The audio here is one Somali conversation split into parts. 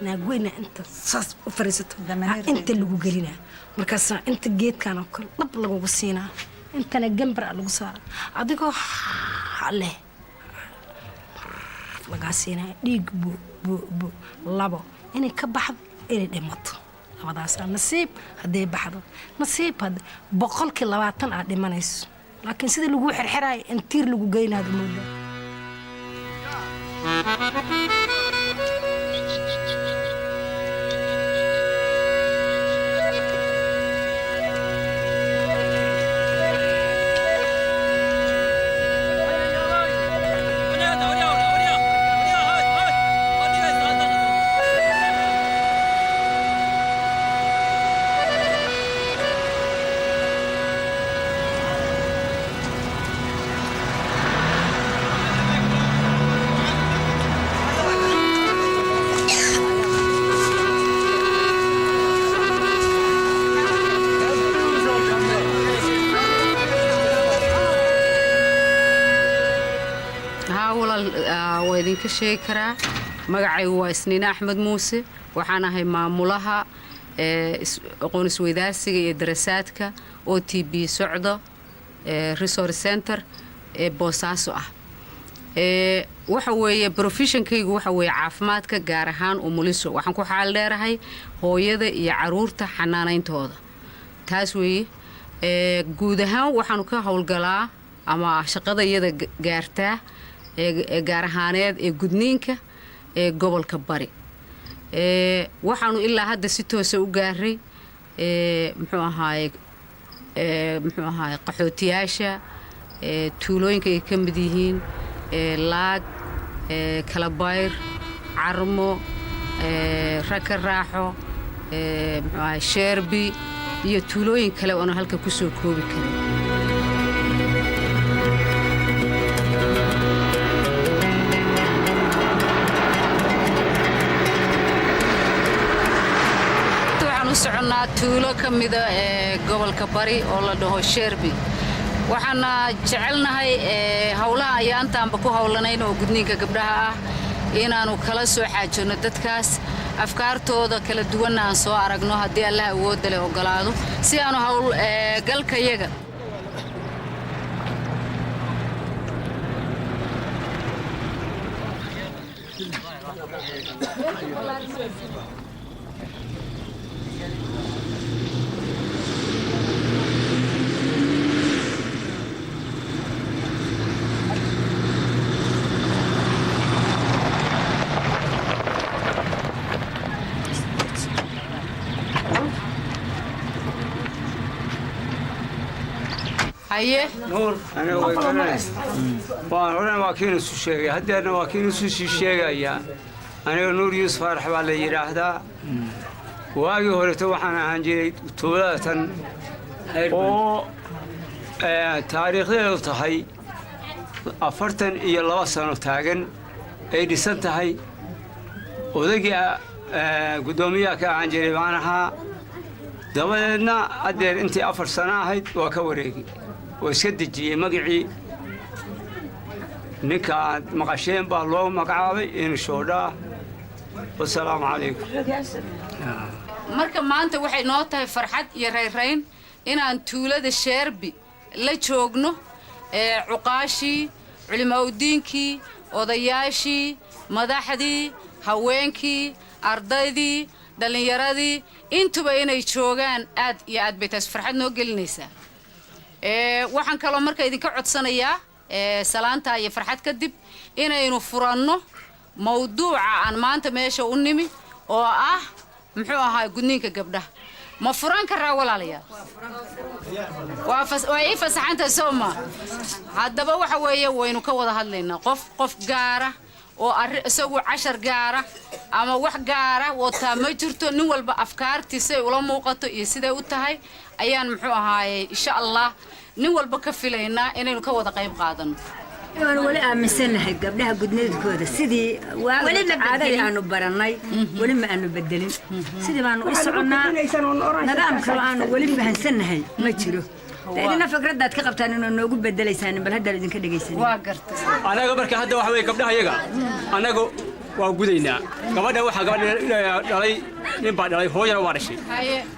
Naagweyna inta saas u fariisato, inta lagu gelinaa, markaasaa inta geedkan oo kale dhab lagugu siinaa, intana gambar a lagu saara, adigoo leh lagaa siinaa dhiig bu bu bu. Labo inay ka baxdo, inay dhimato, labadaasaa nasiib. Hadday baxdo nasiib, had 20% aad dhimanayso, laakiin sida laguu xirxiraayo in tiir lagu geynaad moodaa. Haa walaal, waa idinka sheegi karaa. Magacaygu waa Isniine Axmed Muuse. Waxaan ahay maamulaha aqoon isweydaarsiga iyo darasaadka OTB socdo resource center ee Boosaaso ah. Waxa weeye professionkaygu waxa weeye caafimaadka, gaar ahaan umuliso. Waxaan ku xaal dheerahay hooyada iyo caruurta xanaanayntooda, taas weeye. Guud ahaan waxaanu ka howlgalaa ama shaqada iyada gaartaa ee gaar ahaaneed ee gudniinka ee gobolka Bari. Waxaanu ilaa hadda si toosa u gaaray muxuu ahaaye, muxuu ahaaye, qaxootiyaasha tuulooyinka ay ka mid yihiin Laag, Kalabayr, Carmo, Raka Raaxo, muxuu ahaye, Sheerbi iyo tuulooyin kale oona halka kusoo koobi karin. Waxaan u soconnaa tuulo ka mida ee gobolka Bari oo la dhaho Sheerbi. Waxaana jecelnahay howlaha ayaantaanba ku howlanayn oo gudniinka gabdhaha ah inaannu kala soo xaajoonno dadkaas, afkaartooda kala duwanna aan soo aragno, haddii Allaha awoodda leh ogolaado, si aanu howl galkayaga. Haye. Nuur, aniga way garanaysa. Waan horena waa kiin isu sheegay, haddeerna waa kiin isu sii sheegayaa. Aniga Nuur Yuusuf Faarax baa la yidhaahdaa. Waagii horeto waxaan ahaan jiray tuulada tan oo taariikhdeedu tahay 42 sano taagan ay dhisan tahay. Odaygii guddoomiyaha ka ahaan jiray baan ahaa. Dabadeedna haddeer intii 4 sano ahayd waa ka wareegay oo iska dejiyey. Magacii ninka aad maqasheen baa loo magacaabay in shoodhaa. Wasalaamu calaykum. Marka maanta waxay noo tahay farxad iyo rayrayn inaan tuulada Sheerbi la joogno ee cuqaashii, culimaaudiinkii, odayaashii, madaxdii, haweenkii, ardaydii, dhallinyaradii, intuba inay joogaan. Aad iyo aad bay taas farxad noo gelinaysaa. Waxaan kaloo marka idinka codsanayaa salaantaa iyo farxad kadib inaynu furanno mawduuca aan maanta meesha u nimi oo ah, muxuu ahaa, gudniinka gabdhaha. Ma furan karaa, walaalayaal? Waa ii fasaxantahay, soo ma? Haddaba waxa weeye waynu ka wada hadlaynaa. Qof qof gaara oo arri isagu cashar gaara ama wax gaara wataa ma jirto. Nin walba afkaartii siday ula muuqato iyo siday u tahay ayaan, muxuu ahaayey, insha Allah nin walba ka filaynaa inaynu ka wada qayb qaadano. Waan weli aaminsanahay gabdhaha gudniinkooda sidii Weli waagi ma caadadii bedelin. aanu barannay, weli ma aanu bedelin. Sidii baanu u soconnaa. Nidaam kaloo aanu weli fahansannahay ma jiro. Dee idina fikradaad ka qabtaan inuu noogu bedelaysaan, bal haddaan idinka dhegaysanin. Waa gartay. Anaga marka hadda waxa weye gabdhaha yaga anagu Waa gudaynaa gabadha. Waxaa gabadha dhalay nin baa dhalay, hooyana waa dhashay.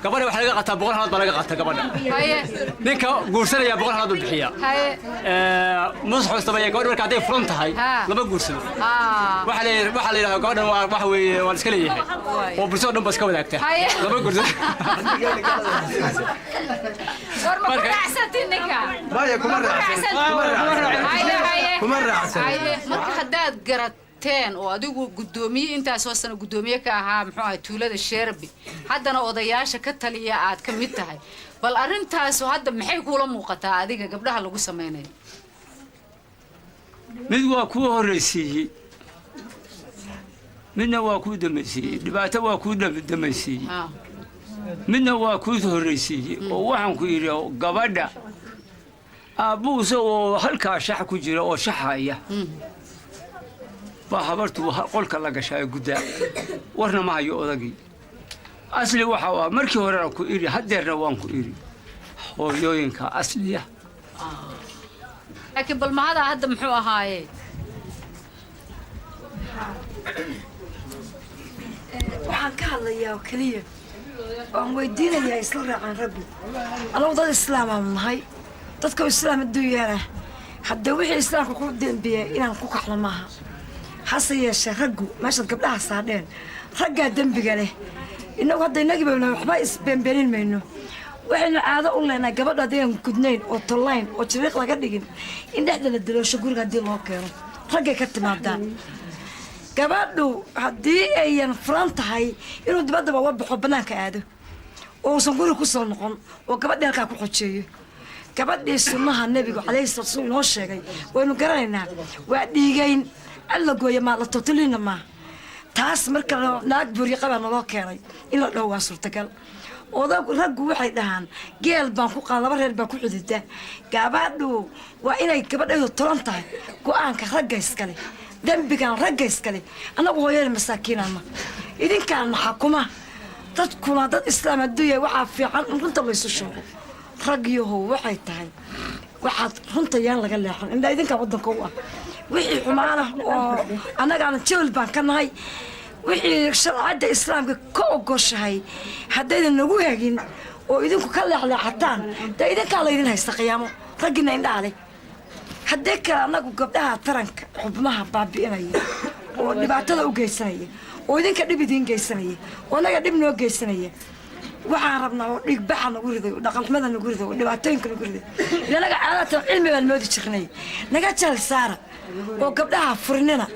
Gabadha waxaa laga qataa 100 halaad baa laga qataa gabadha. Ninka guursanaya 100 halaad buu bixiyaa. Musxu sameeya gabadha marka hadday furan tahay lama guursado. Waxaa la yidhahdaa gabadhan waa waxa weeye waa la iska leeyahay oo bulshada dhan ba iska wadaagta, lama guursado. War ma ku raacsantiin ninka? Maya, kuma raacsan. Kuma raacsan. Marka haddaad garateen oo adigu guddoomiye intaasoo sano guddoomiye ka ahaa, muxuu ahay, tuulada Sheerbi, haddana odayaasha ka taliya aad ka mid tahay, bal arrintaasu hadda maxay kuula muuqataa adiga gabdhaha lagu samaynayo? Mid waa kuu horraysiiyey, midna waa kuu dambaysiiyey. Dhibaato waa kuu dambaysiiyey, midna waa kuu horraysiiyey. Oo waxaan ku yidhi gabadha aabbuhu isagoo halkaa shax ku jira oo shaxaya baa habartu qolka la gashaa guddaa, warna ma hayo odagii. Asli waxa ah markii horena ku idhi, haddeerna waan ku idhi, hooyooyinka asliya. Laakiin bal mahadaa hadda muxuu ahaaye? Waxaan ka hadlayaa oo keliya waan weydiinayaa isla raacaan raggu. Anagu dad islaamaan nahay, dadka islaam adduunyana haddee wixii islaamka ku dembiya inaan ku kaxno maaha. Hase yeeshee raggu meeshaad gabdhaha saadheen raggaa dembiga leh. Inagu hadda inagii bayna waxba isbeenbeenin mayno. Waxaynu caado u leenahay gabadha haddaynan gudnayn oo tollayn oo jiriiq laga dhigin in dhexda la daloosho guriga haddii loo keeno. Raggay ka timaadaa. Gabadhu haddii ayan furan tahay inuu dibaddaba uga baxo, bannaanka aado oo uusan guriga ku soo noqon oo gabadhii halkaa ku xojeeyo. Gabadhii sunnaha nebigu calayhi salatu wasalaam inoo sheegay waynu garanaynaa, waa dhiigayn alla gooya maa la totolina maaha. Taas marka naag buurya qabaa naloo keenay in la dhaho waa suurtagal. Odag raggu waxay dhahaan geel baan ku qaada, laba reer baan ku xudida. Gabadhu waa inay gabadheedu tolan tahay. Go-aanka ragga iskale, dembigan ragga iskale. Annagu hooyada masaakiinana idinkaana xakuma. Dadkuna dad islaam hadduu yahay waxaa fiican in runta laysu sheego. Rag yahow, waxay tahay waxaad runta yaan laga leexan indhaa idinkaa waddanka u ah. Wixii xumaana oo annagaana jebel baan ka nahay, wixii sharcadda islaamka ka ogoshahay haddaydan nagu hagin oo idinku ka leexleexataan, dee idinkaa laydin haysta qiyaamo. Raggiina indhaha leh haddii kale annagu gabdhaha taranka xubnaha baabi'inaya oo dhibaatada u geysanaya oo idinka dhib idiin geysanaya oo annaga dhib noo geysanaya waxaan rabnaa oo dhiigbaxa nagu riday oo dhaqanxumada nagu riday oo dhibaatooyinka nagu riday. Ila naga caadatan cilmi baan moodi jirnay. Naga jal saara oo gabdhaha furinina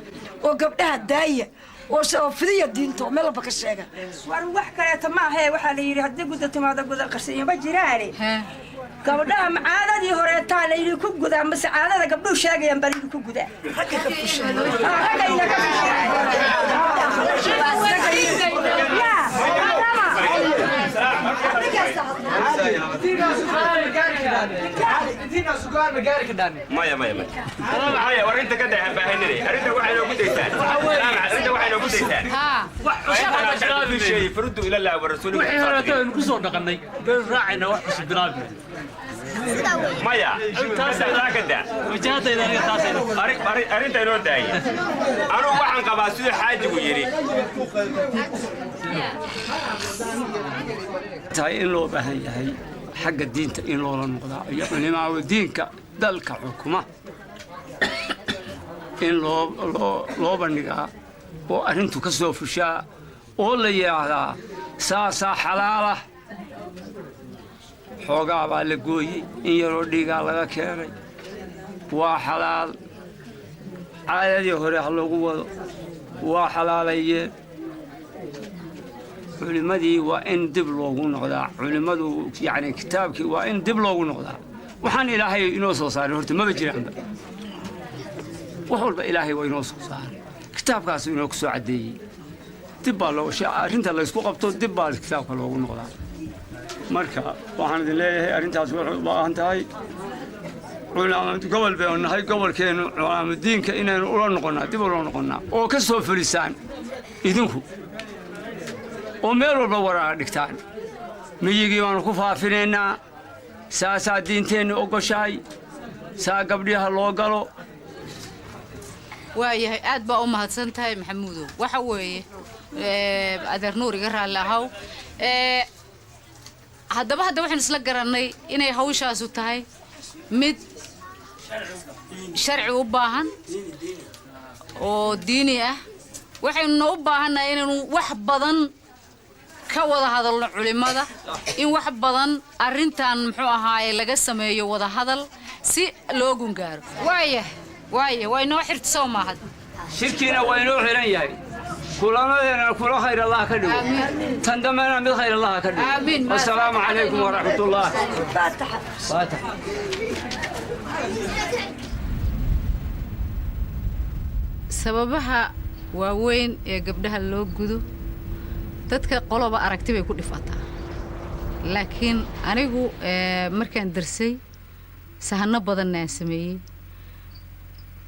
oo gabdhaha daaya oo fidiya diinta oo meel walba ka sheega. War wax kaleeto ma ahee, waxaa la yidhi haddii guda timaado guda qarsiyo ma jiraane. Gabdhaha ma caadadii horeetaa laydinku gudaa mase caadada gabdhuhu sheegayaan baa laydinku gudaa? Raggayna ka. Maya, maya, maya, maya, war inta ka daa baahanine. Arrinta waxay noogu daysaan, arrinta waxay noogu daysaan shay faruddu ila Allah wa rasuulihi. Wixii horeeto aynu ku soo dhaqannay been raacayna, wax cusub bilaabna. Maya, taa ka daa. Wajahadayda aniga taasayna. Arrinta inoo daaya. Anugu waxaan qabaa siduu xaajigu yidhi tahay in loo baahan yahay xagga diinta in loola noqdaa iyo culimaada diinka dalka xukuma in loo bandhigaa oo arrintu ka soo fushaa oo la yidhaahdaa saasaa xalaalah. Xoogaa baa la gooyey, in yaroo dhiigaa laga keenay, waa xalaal. Caadadii hore ha loogu wado, waa xalaalayeen. Culimmadii waa in dib loogu noqdaa. Culimmadu yacni kitaabkii waa in dib loogu noqdaa. Waxaan ilaahay inoo soo saaray horta maba jiraanba. Wax walba ilaahay waa inoo soo saaray, kitaabkaasu inoo ku soo caddeeyey. Dib baa loo arrinta laysku qabto, dib baa kitaabka loogu noqdaa. Marka waxaan idin leeyahay arrintaas waxay u baahan tahay gobol baynu nahay, gobolkeennu culaamudiinka inaynu ula noqonnaa, dib ula noqonnaa oo ka soo fulisaan idinku oo meel walba waraaga dhigtaan. Miyigii baanu ku faafinaynaa, saasaa diinteennu ogoshahay, saa gabdhiha loo galo. Waayahay, aad baa u mahadsan tahay, Maxamuudow. Waxa weeye, adeer Nuur, iga raalli ahaw. Haddaba hadda waxaynu isla garannay inay hawshaasu tahay mid sharci u baahan oo diini ah. Waxaynuna u baahannahay inaynu wax badan ka wada hadalno culimmada, in wax badan arrintan, muxuu ahaaye, laga sameeyo wada hadal si loo gungaaro. Waaya, waa inoo xirta, soo maahad? Shirkiina waa inoo xiran yahay. Kulamadeena kula khayr Allah ka dhigo, tan dambena mid khayr Allah ka dhigo. Aamiin. Wasalaamu calaykum waraxmatullah. Faatax. Sababaha waaweyn ee gabdhaha loo gudo, dadka qoloba aragti bay ku dhifataa, laakiin anigu markaan darsay, sahano badanna aan sameeyey,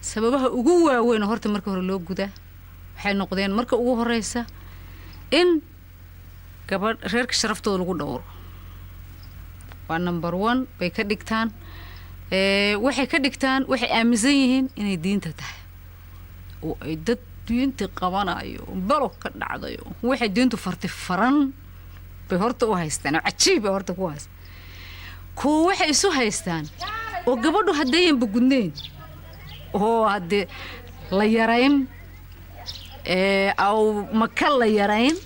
sababaha ugu waaweyn oo horta marka hore loo gudaa waxay noqdeen, marka ugu horeysa, in gabadh reerka sharaftooda lagu dhowro. Waa number one bay ka dhigtaan. Waxay ka dhigtaan, waxay aaminsan yihiin inay diinta tahay oo ay dad diinti qabanayo balo ka dhacdayo. Waxay diintu farti faran bay horta u haystaan, oo cajiib bay horta ku haystaan. Kuwa waxay isu haystaan oo gabadhu haddayanba gudnayn oo haddee la yarayn aw maka la yarayn,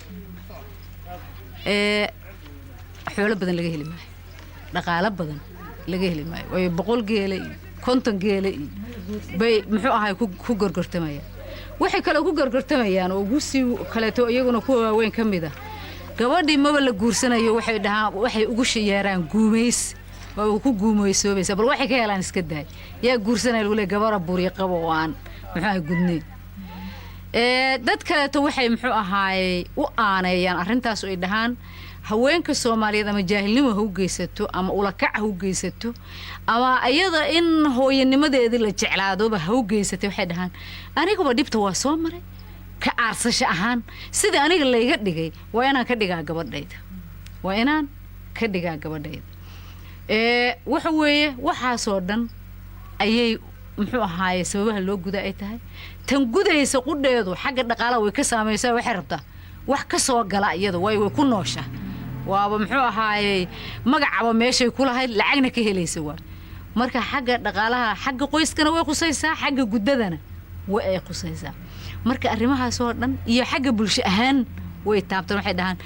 xoolo badan laga heli maayo, dhaqaalo badan laga heli maayo. Waayo, 100 geele iyo 50 geele iyo bay, muxuu ahay, ku gorgortamayaan. Waxay kaloo ku gorgortamayaan oo ugu sii kaleeto iyaguna kuwa waaweyn ka mid ah, gabadhii maba la guursanayo, waxay dhahaan, waxay ugu yeeraan guumays. Waa uu ku guumaysoobaysa, bal waxay ka helaan iska daay. Yaa guursanaya lagu leeyahay gabara buryo qabo oo aan, muxuu ahay, gudnayn? Dad kaleeto waxay, muxuu ahaayey, u aaneeyaan arrintaas oo ay dhahaan haweenka Soomaaliyeed ama jaahilnimo ha u geysato ama ulakac ha u geysato ama iyada in hooyanimadeedii la jeclaadoba ha u geysatay, waxay dhahaan aniguba dhibta waa soo maray, ka aarsasho ahaan sidii aniga layga dhigay waa inaan ka dhigaa gabadhayda, waa inaan ka dhigaa gabadhayda. Waxa weeye, waxaasoo dhan ayay, muxuu ahaaye, sababaha loo guda ay tahay. Tan gudaysa qudheedu xagga dhaqaalaha way ka saamaysaa. Waxay rabtaa wax ka soo gala iyada, waayo way ku nooshaa, waaba, muxuu ahaayey, magacaba meeshay ku lahayd lacagna ka helaysa. Waa marka xagga dhaqaalaha, xagga qoyskana way khusaysaa, xagga guddadana way ay khusaysaa. Marka arrimahaas oo dhan iyo xagga bulsho ahaan way taabtaan. Waxay dhahaan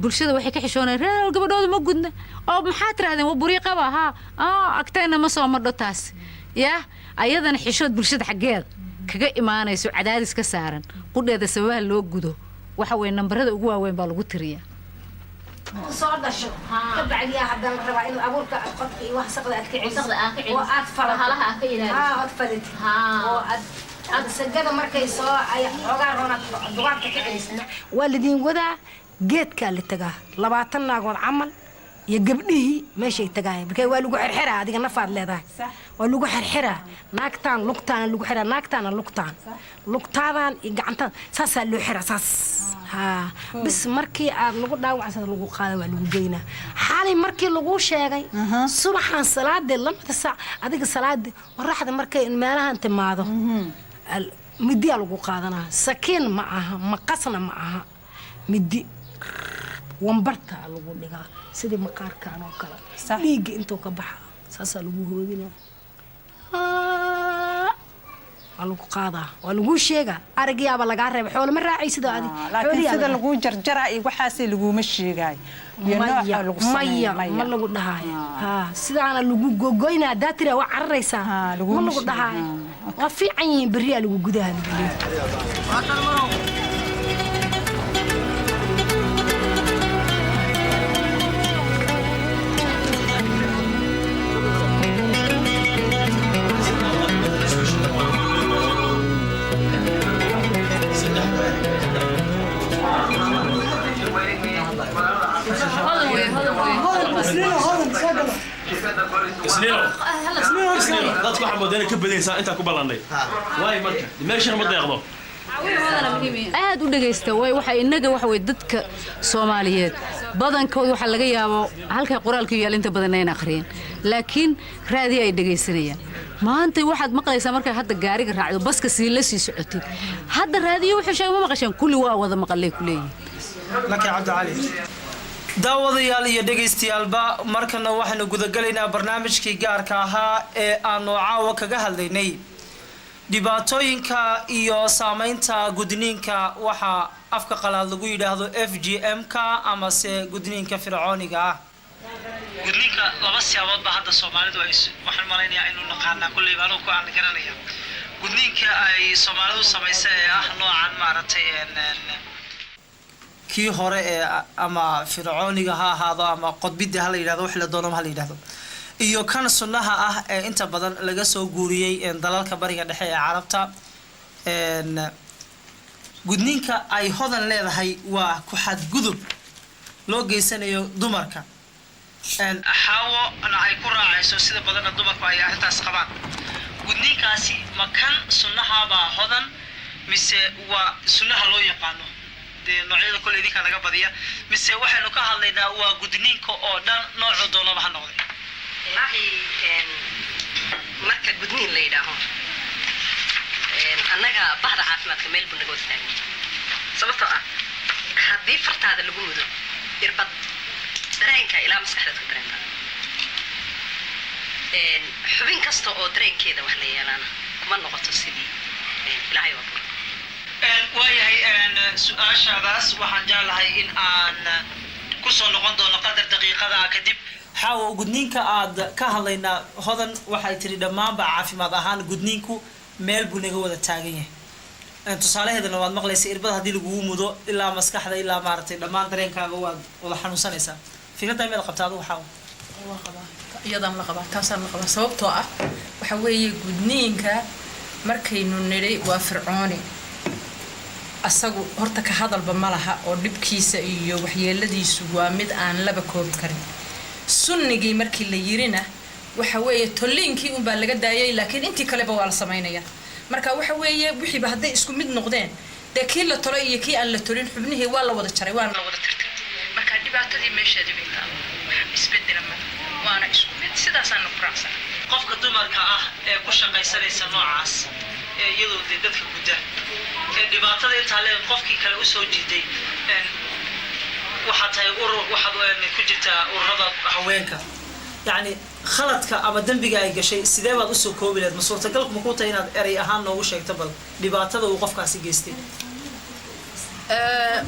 bulshada waxay ka xishoonayaan reer gabadhooda ma gudna, oo maxaa tirahdeen, waa buri qaba haa, agteenna ma soo madho taas. Yaa ayadana xishood bulshada xaggeeda kaga imaanayso, cadaadis ka saaran qudheeda, sababaha loo gudo waxa weye nambarada ugu waaweyn baa lagu tiriyaa. Soo dhasho ka bacdiyaa haddana la rabaa in abuurka qodka iyo wasaqda aad ka celiso oo aad falato, haa, ood falatid oo aad sagada markay soo ay xoogaa roonaad dugaagta ka celiso. Waa lidiin wadaa, geedkaa la tagaa, 20 naagood camal iyo gabdhihii meeshay tagaayeen. Marka waa lagu xirxiraa, adiga nafaad leedahay, waa lagu xirxiraa. Naagtaan lugtaana lagu xiraa, naagtaana lugtaan, lugtaadaan iyo gacantaan saasaa loo xiraa, saas haa. Bis markii aad lagu dhaawacsan lagu qaada, waa lagu geynaa. Xalay markii lagu sheegay, subaxan salaadii 2-da saac, adiga salaadii qoraxda markay meelahan timaado, midiyaa lagu qaadanaa. Sakiin ma aha, maqasna ma aha, midi wambartaa lagu dhigaa, sidii maqaarkan oo kale. Dhiigga intuu ka baxa saasaa lagu hoodinaa, waa lagu qaadaa, waa laguu sheegaa. Aragyaaba lagaa reeba, xoolo ma raacaysid oo adi. Laakiin sida laguu jarjaraa iyo waxaasay laguma sheegaay iyo nooca lagu maya, ma lagu dhahaayo. Haa, sidaana lagu gogoynaa haddaa tiraa waa cararaysaa. Ma lagu dhahaayo. Waa fiican yihiin, berriyaa lagu gudaha lagu leeyahay. Isniino, Isniino, dadku waxaa moodaa inay ka badanysaa intaa ku ballannay. Waayo, marka meeshana ma deeqdo. Aad u dhegaysta. Way waxa inaga waxa way dadka Soomaaliyeed badankooda waxaa laga yaabo halka qoraalku yaal inta badan ayna akhriyeen, laakiin raadi ay dhegaysanayaan. Maanta waxaad maqlaysaa markaa hadda gaariga raacdo, baska sii la sii socotid, hadda raadiyo wuxuu sheegay ma maqasheen? Kulli waa wada maqalay ku leeyihin. Laki Cabdicali, daawadayaal iyo dhegaystayaalba, markana waxaynu gudagalaynaa barnaamijkii gaarka ahaa ee aanu caawa kaga hadlaynay dhibaatooyinka iyo saameynta gudniinka, waxaa afka qalaad lagu yidhaahdo FGM-ka amase gudniinka fircooniga ah. Gudniinka laba siyaabood baa hadda Soomaalidu ay, waxaan malaynayaa inuu naqaanaa kulleyba, anugu ku aan garanaya gudniinka ay Soomaalidu samaysa ee ah noocan maaragtay kii hore ee ama fircooniga ha ahaado ama qodbidda ha la yidhahdo, wax la doono ha la yidhahdo, iyo kan sunnaha ah ee inta badan laga soo guuriyey dalalka Bariga Dhexe ee Carabta. Gudniinka ay Hodan leedahay waa ku xadgudub loo geysanayo dumarka, Xaawona ay ku raacayso sida badanna dumarku ay arrintaas qabaan. Gudniinkaasi ma kan sunnahabaa, Hodan, mise waa sunnaha loo yaqaano dee noocyada kole idinkaa naga badiya, mise waxaynu ka hadlaynaa waa gudniinka oo dhan noocu doonaba ha noqday? Wallaahi, marka gudniin la yidhaaho, annaga bahda caafimaadka meel buu naga wada taagan, sababtoo ah haddii fartaada lagu mudo irbad, dareenka ilaa maskaxdaad ku dareentaa. Xubin kasta oo dareenkeeda wax la yeelaana kuma noqoto sidii Ilaahay waa buray. Waayahay, su-aashaadaas waxaan jeclahay in aan kusoo noqon doono qadar daqiiqada kadib. Xaawo, gudniinka aad ka hadlaynaa, Hodan waxay tiri dhammaanba caafimaad ahaan gudniinku meel buu naga wada taagan yahay. Tusaalaheedana waad maqlaysa, irbada haddii lagugu mudo ilaa maskaxda ilaa maaragtay dhammaan dareenkaaga waad wada xanuunsanaysaa. Fikraddaa miyaad qabtaa adigu, Xaawo? Waa qabaa, iyadaan la qabaa, taasaan la qabaa, sababtoo ah waxa weeye gudniinka markaynu nidhay waa fircooni, asagu horta ka hadalba ma laha oo dhibkiisa iyo waxyeeladiisu waa mid aan laba koobi karin. Sunnigii markii la yirina waxa weeye tolliinkii unbaa laga daayay, laakiin intii kaleba waa la samaynaya. Marka waxa weeye wixiiba hadday isku mid noqdeen, dee kii la tolay iyo kii aan la tolin xubnihii waa la wada jaray, waana la wada tirtiray. Marka dhibaatadii meesheedii bay taal, wax isbedela ma, waana isku mid, sidaasaana ku raacsan. Qofka dumarka ah ee ku shaqaysanaysa noocaas ee iyadoo dee dadka gudda ee dhibaatada intaa leeg qofkii kale usoo jiiday, waxaad tahay urur, waxaad ku jirtaa ururada haweenka, yacni khaladka ama dembiga ay gashay sidee baad usoo koobi lahayd? Ma suurtagal ma ku tahay inaad erey ahaan noogu sheegto bal dhibaatada uu qofkaasi geystay?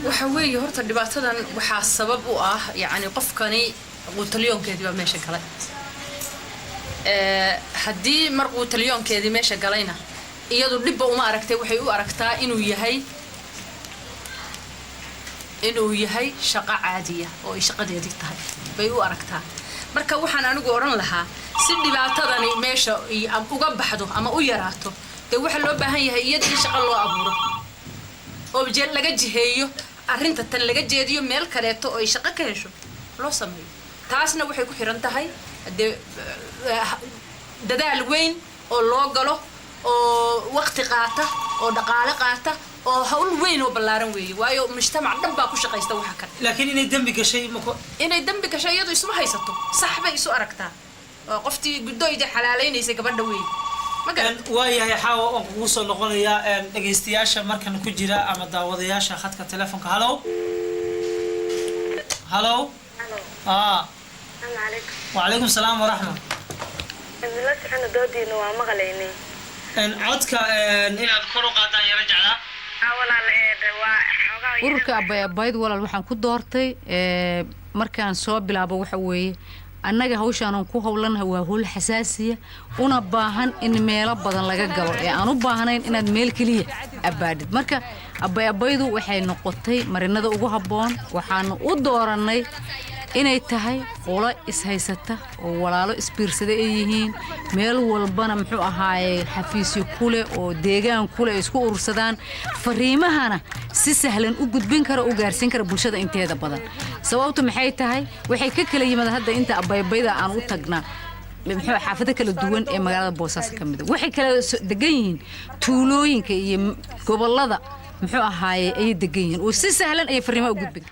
Waxa weeye horta dhibaatadan waxaa sabab u ah, yacni, qofkani quutalyoonkeedii baa meesha galay. Haddii mar quutalyoonkeedii meesha galayna, iyadu dhibba uma aragtay, waxay u aragtaa inuu yahay shaqo caadiya oo ay shaqadeedii tahay bay u aragtaa. Marka waxaan anigu odhan lahaa, si dhibaatadani meesha uga baxdo ama u yaraato, dee waxaa loo baahan yahay iyada in shaqo loo abuuro oo laga jiheeyo arrinta tan, laga jeediyo meel kaleeto oo ay shaqo ka hesho loo sameeyo. Taasna waxay ku xiran tahay dee dadaal weyn oo loo galo oo waqti qaata oo dhaqaale qaata oo hawl weyn oo ballaaran weeye, waayo mujtamac dhan baa ku shaqaysta waxa kale. Laakiin inay dembi gashay mako? Inay dembi gashay iyadu isuma haysato, sax bay isu aragtaa oo qoftii guddoyda xalaalaynaysay gabadha weeye, ma garan. Waayahay Xaawa, waan kugu soo noqonayaa. Dhegaystayaasha markan ku jira ama daawadayaasha khadka telefoonka. Halo, halo. Wacalaykum salaam waraxma. La socono doodiina, waa maqlaynay. Codka inaad kor u qaadaan yaro jeclaa. Walaal, waa xoogaa. Ururka Abay Abayd, walaal, waxaan ku doortay markaan soo bilaabo waxa weeye annaga hawshaanan ku howlanahay waa howl xasaasiya una baahan in meelo badan laga galo ee aan u baahnayn inaad meel keliya abbaadhid. Marka Abay Abaydu waxay noqotay marinada ugu habboon. Waxaanu u doorannay inay tahay qolo ishaysata oo walaalo isbiirsada ay yihiin, meel walbana muxuu ahaaye xafiisyo kuleh oo deegaan kuleh ay isku urursadaan, fariimahana si sahlan u gudbin kara, u gaarsiin kara bulshada inteeda badan. Sababtu maxay tahay? Waxay ka kala yimaadaan hadda inta abaybayda aan u tagnaa muxuu xaafado kala duwan ee magaalada Boosaaso ka mid a, waxay kala degan yihiin tuulooyinka iyo gobollada muxuu ahaaye ayay degan yihiin oo si sahlan ayay fariimaha u gudbin.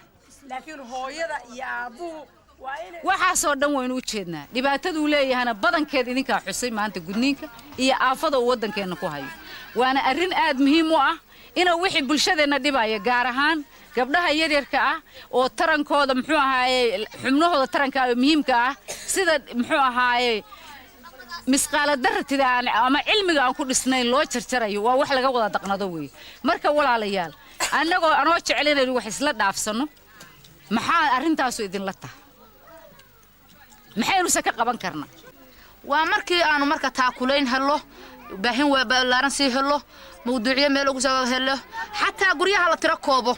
Laakiin hooyada iyo aabbuhu Waxaasoo dhan waynu u jeednaa. Dhibaataduu leeyahana badankeed idinkaa xusay maanta, gudniinka iyo aafada uu waddankeenna ku hayo. Waana arrin aad muhiim u ah inuu wixii bulshadeenna dhibaya, gaar ahaan gabdhaha yaryarka ah oo tarankooda, muxuu ahaaye, xubnahooda taranka oo muhiimka ah, sida, muxuu ahaaye, misqaala daratida aan ama cilmiga aan ku dhisnayn loo jarjarayo, waa wax laga wada daqnado weeye. Marka walaalayaal, annagoo anoo jecel inaynu wax isla dhaafsanno, maxaa arrintaasu idinla tahay? Maxaynuse ka qaban karnaa? Waa markii aanu marka taakulayn helo, baahin waa ballaaran sii helo, mawduucyo meel ugu soo helo, xataa guryaha la tiro koobo,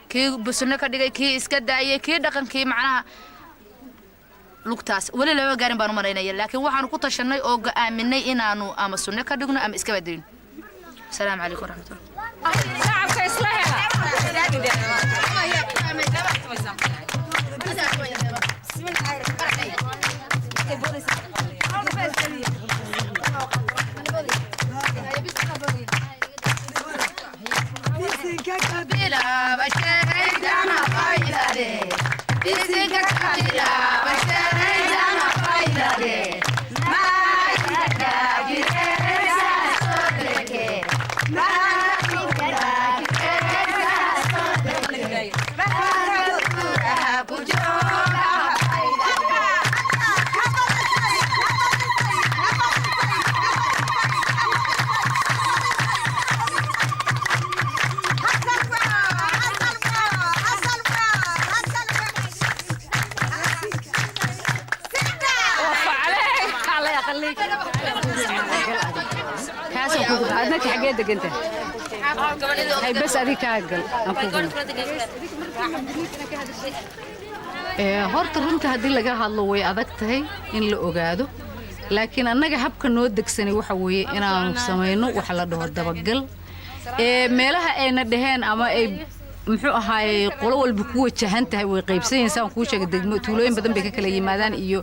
kii busunno ka dhigay, kii iska daayay, kii dhaqankii, macnaha lugtaas weli lama gaarin baan u malaynaya. Laakiin waxaanu ku tashanay oo go'aaminay inaanu ama sunno ka dhigno ama iska badalino. Asalaamu calaykum waraxmatullah. Shacabka isla hela. Adnaka xaggee degantahay? Hay, bas adig kaa gal aan ku galo. Horta runta haddii laga hadlo, way adag tahay in la ogaado, laakiin annaga habka noo degsanay waxa weeye inaanu samayno waxa la dhaho dabagal ee meelaha ayna dhaheen ama ay, muxuu ahaayey, qolo walba ku wajahan tahay. Way qaybsan yihiin, saan kuu sheegay, degmo tuulooyin badan bay ka kala yimaadaan iyo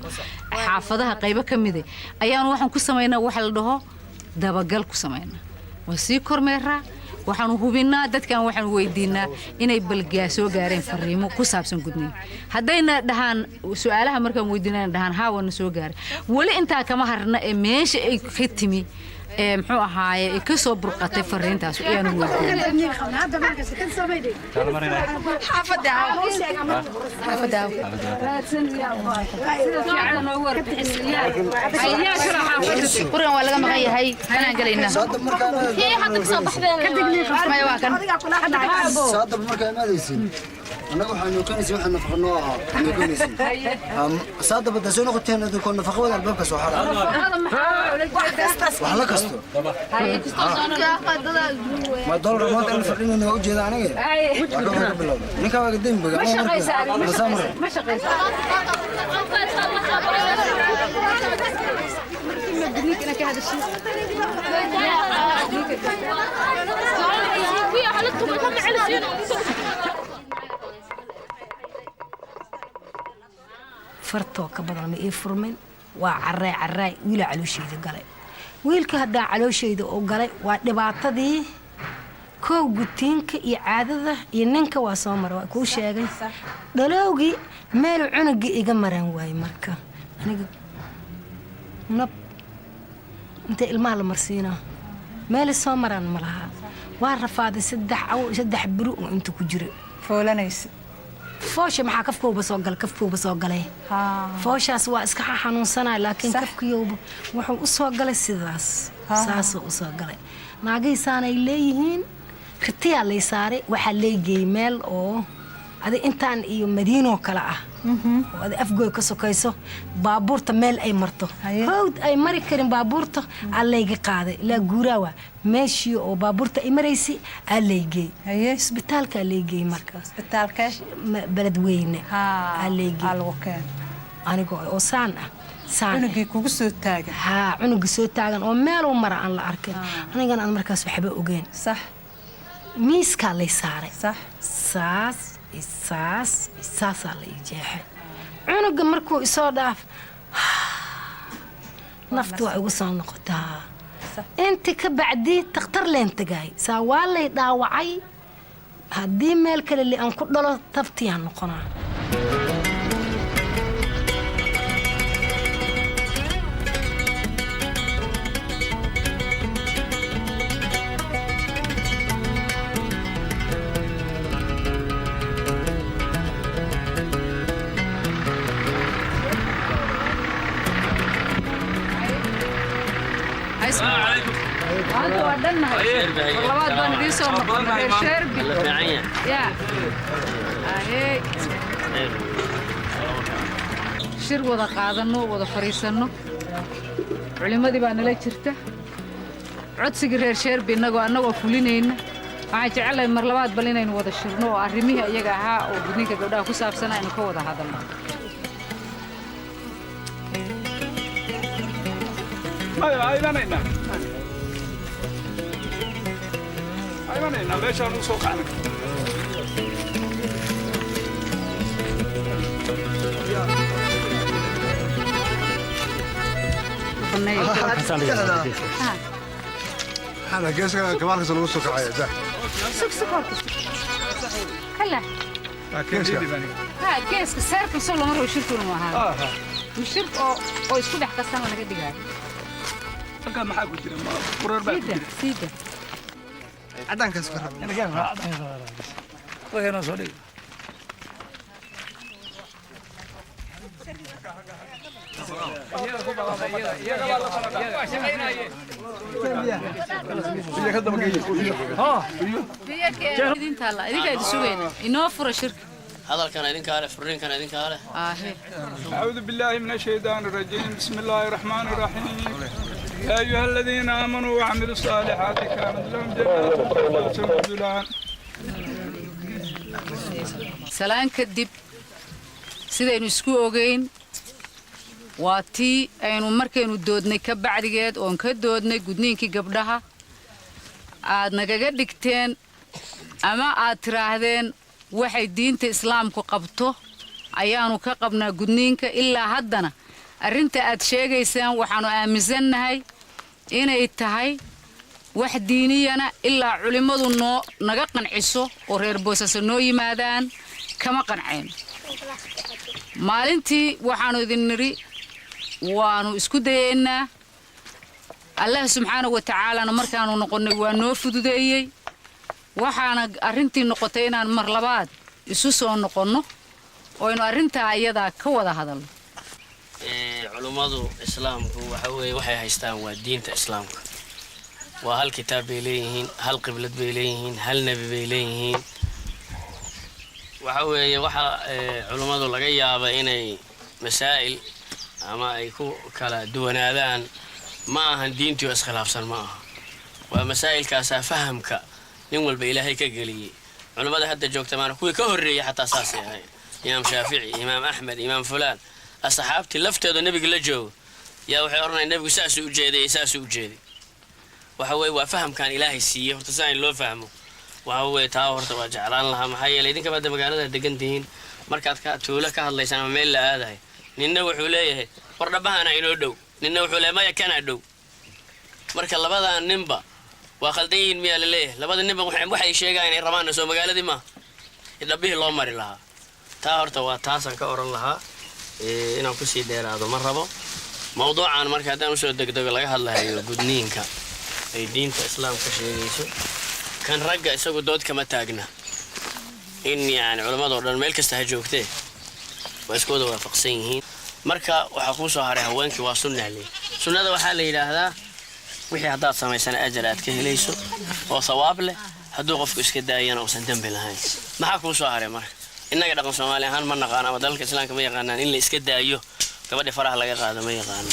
xaafadaha qaybo ka mida. Ayaanu waxaan ku samaynaa waxa la dhaho dabagal ku samaynaa, waan sii kormeeraa, waxaanu hubinaa dadkan, waxaanu weydiinaa inay balgaa soo gaareen fariimo ku saabsan gudniin. Haddayna dhahaan, su-aalaha markaan weydiinana dhahaan haa, waana soo gaaray, weli intaa kama harna ee meesha ay ka timi ee, muxuu ahaaye, ay ka soo burqatay fariintaas ayaanu weydiinaa. Gurigan waa laga maqan yahay, kanaan gelaynaa. Maya, waa kan. Saadaba markaa imaadaysin, annaga waxaa nuukanaysin waxaa nafaqa noo ahaa nuukanaysin. Saadaba da soo noqoteen idinkoo nafaqa wada albaabka soo xara wax la kasto ma dolar maanta in fadhinayna waa ujeeda aniga waa ka ka bilowda ninkaa waa gadeen baga. Ma shaqaysaa? Fartoo ka badan ma ii furmin. Waa carray carraay, wiilaa calooshayda galay. Wiilka haddaa calooshayda oo galay, waa dhibaatadii koow. Gutiinka iyo caadada iyo ninka waa soo mara, waa kuu sheegay. Dhalowgii meelu cunugii iga maraan waayey. Marka aniga nab inta ilmaha la marsiinaa meelay soo maraan ma lahaa. Waa rafaaday 3 cawo, 3 beri oo inta ku jira. Foolanaysa? Foosha maxaa, kafkowba soo galay, kafkowba soo galay. Fooshaas waa iska xanuunsanaya, laakiin kafkiyowba wuxuu u soo galay sidaas, saasuu u soo galay. Naagihiisaanay leeyihiin, ritiyaa lay saaray, waxaa leegeeyey meel oo adi intaan iyo Madiinoo kale ah oo adi Afgooy ka sokayso, baabuurta meel ay marto hawd ay mari karin baabuurta aa layga qaaday ilaa guuraawa. Meeshii oo baabuurta ay maraysay aa laygeey, isbitaalka aa laygeeyey. Marka Beledweyne aa laygeey anigoo oo saan ah saan. Cunugii kugu soo taagan? Haa, cunugii soo taagan oo meeluu mara aan la arkin, anigana aan markaas waxba ogeyn. Sax. Miiskaa lay saaray, saas saas saasaa la ii jeexay. Cunuga markuu isoo dhaaf, naftu waa igu soo noqotaa. Inti ka bacdi takhtar leen tagaay, saa waa lay dhaawacay. Haddii meel kale li aan ku dhalo, tabtiyaan noqonaa. Hadda waa dhannahay, labaad baan idiin soo noqonay, reer Sheerbi ya. Ahey, shir wada qaadanno, wada fadhiisanno. Culimmadii baa nala jirta. Codsigii reer Sheerbi innagoo annagoo fulinayna, waxaan jecelahay mar labaad bal inaynu wada shirno oo arrimihii iyaga ahaa oo gudniinka gabdhaha ku saabsan aynu ka wada hadalno. Maya, imanaynaa meeshaan u soo kacnay. Hada geeska kabaalkaas lagu soo kacaya dah. Sug, sug horta, kala. Geeska. Ha, geeska seerka soo lama rabo. Shirkuna ma ahaa shir oo isku dhex qasan laga dhigaayo. Halkaa maxaa ku jira? Ma qurar baa ku siida jira? Siida. Cadaankaas ku rab. Waxayna soo dhig. Idin taalla, idinkaa idin sugayna, inoo fura shirka. Hadalkan idinkaa leh, furiinkan idinkaa leh. Aahe. أعوذ بالله من الشيطان الرجيم، بسم الله الرحمن الرحيم. يا أيها الذين آمنوا وعملوا الصالحات كانت لهم جنات الفردوس نزلا. Salaan kadib, sidaynu isku ogeyn, waa tii aynu markaynu doodnay ka bacdigeed oon ka doodnay gudniinkii gabdhaha, aad nagaga dhigteen ama aad tiraahdeen waxay diinta islaamku qabto ayaanu ka qabnaa gudniinka. Ilaa haddana arrinta aad sheegaysaan waxaanu aaminsannahay inay tahay wax diiniyana. Ilaa culimmadu noo naga qanciso oo reer Boosaaso noo yimaadaan, kama qanceen. Maalintii waxaannu idin nidhi waannu isku dayaynaa. Allah subxaanahu wa tacaalana markaannu noqonnay waa noo fududeeyey. Waxaana arrintii noqotay inaan mar labaad isu soo noqonno oo aynu arrintaa iyadaa ka wada hadalno. Culummadu islaamku waxa weeye waxay haystaan waa diinta islaamka. Waa hal kitaab bay leeyihiin, hal qiblad bay leeyihiin, hal nebi bay leeyihiin. Waxa weeye waxa culummadu laga yaaba inay masaa'il ama ay ku kala duwanaadaan ma ahan diintii oo iskhilaafsan ma aha, waa masaa'ilkaasaa fahamka nin walba Ilaahay ka geliyey. Culummada hadda joogta maana, kuwii ka horreeyey xataa saasay ahayd. Imaam Shaafici, Imaam Axmed, Imaam fulaan, asxaabtii lafteedu nebiga la joogo yaa waxay odhanaya nebigu saasuu u jeeday iyo saasuu u jeeday. Waxa weeye waa fahamkan Ilaahay siiyey. Horta si in loo fahmo waxa weeye taa horta waa jeclaan lahaa. Maxaa yeelay idinka hadda magaalada degan tihiin, markaad ka tuulo ka hadlaysaan ama meel la aadahay, ninna wuxuu leeyahay war dhabahana inoo dhow, ninna wuxuu leeyahay maya kanaa dhow. Marka labadaa ninba waa khaldan yihiin miyaa la leeyahay? Labada ninba waxay sheegaan inay rabaanna soo magaaladii maaha dhabbihii loo mari lahaa. Taa horta waa taasaan ka oran lahaa. Inaan kusii dheeraado ma rabo mawduucan. Marka haddaan usoo degdego laga hadlahayo gudniinka ay diinta islaamka sheegayso, kan ragga isagu dood kama taagna. In yani culammadoo dhan meel kasta ha joogtee waa isku wada waafaqsan yihiin. Marka waxaa kuu soo haray haweenkii, waa sunna le. Sunnada waxaa la yidhaahdaa wixii haddaad samaysana ajar aad ka helayso oo thawaab leh, hadduu qofku iska daayana uusan dembi lahayn. Maxaa kuu soo haray? Marka innaga dhaqan Soomaali ahaan ma naqaan ama dalalka islaamka ma yaqaanaan in la iska daayo gabadhi faraha laga qaado, ma yaqaano.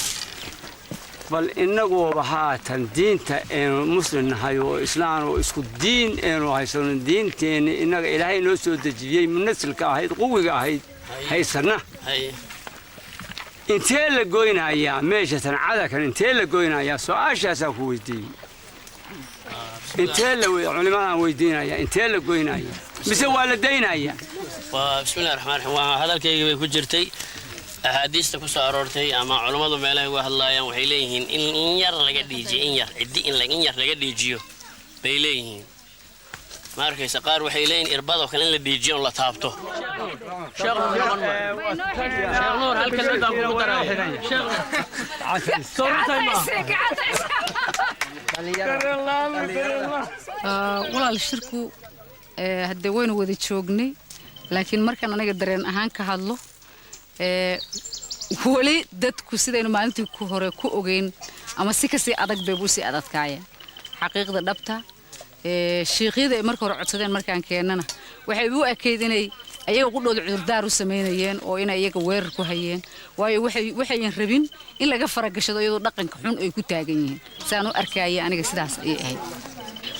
Bal innaguba haatan diinta aynu muslim nahay oo islaan oo isku diin aynu haysano, diinteenni innaga Ilaahay noo soo dejiyey, munasilka ahayd, quwiga ahayd haysanna, intee la goynayaa meesha sancada kan? Intee la goynayaa? Su-aashaasaan ku weydiiyey. Intee la culimadaan weydiinaya, intee la goynaya mise waa la daynaya? Waa bismillahi raxmaan raxiim. Waa hadalkayga bay ku jirtay axaadiista ku soo aroortay ama culummadu meelahay uga hadlaayaan. Waxay leeyihiin in yar laga dhiijiyo, in yar ciddi in yar laga dhiijiyo bay leeyihiin. Ma arkaysa, qaar waxay leeyihiin irbadoo kale in la dhiijiyo on la taabto. Sheekh Nuur, hal kelmad baan kugu daraya. Sheekh, Walaal, shirku haddee waynu wada joognay, laakiin markaan aniga dareen ahaan ka hadlo, weli dadku sidaynu maalintii ku hore ku ogeyn Ama si kasii adag bay usii adadkaayeen xaqiiqda dhabta. Shiiqyada ay marka hore codsadeen markaan keennana waxay u ekeyd inay ayaga qudhooda cudurdaar u samaynayeen oo inay iyaga weerar ku hayeen, waayo waxayan rabin in laga faragashado iyadoo dhaqanka xun ay ku taagan yihiin. Saan u arkaya aniga sidaas ayay ahayd.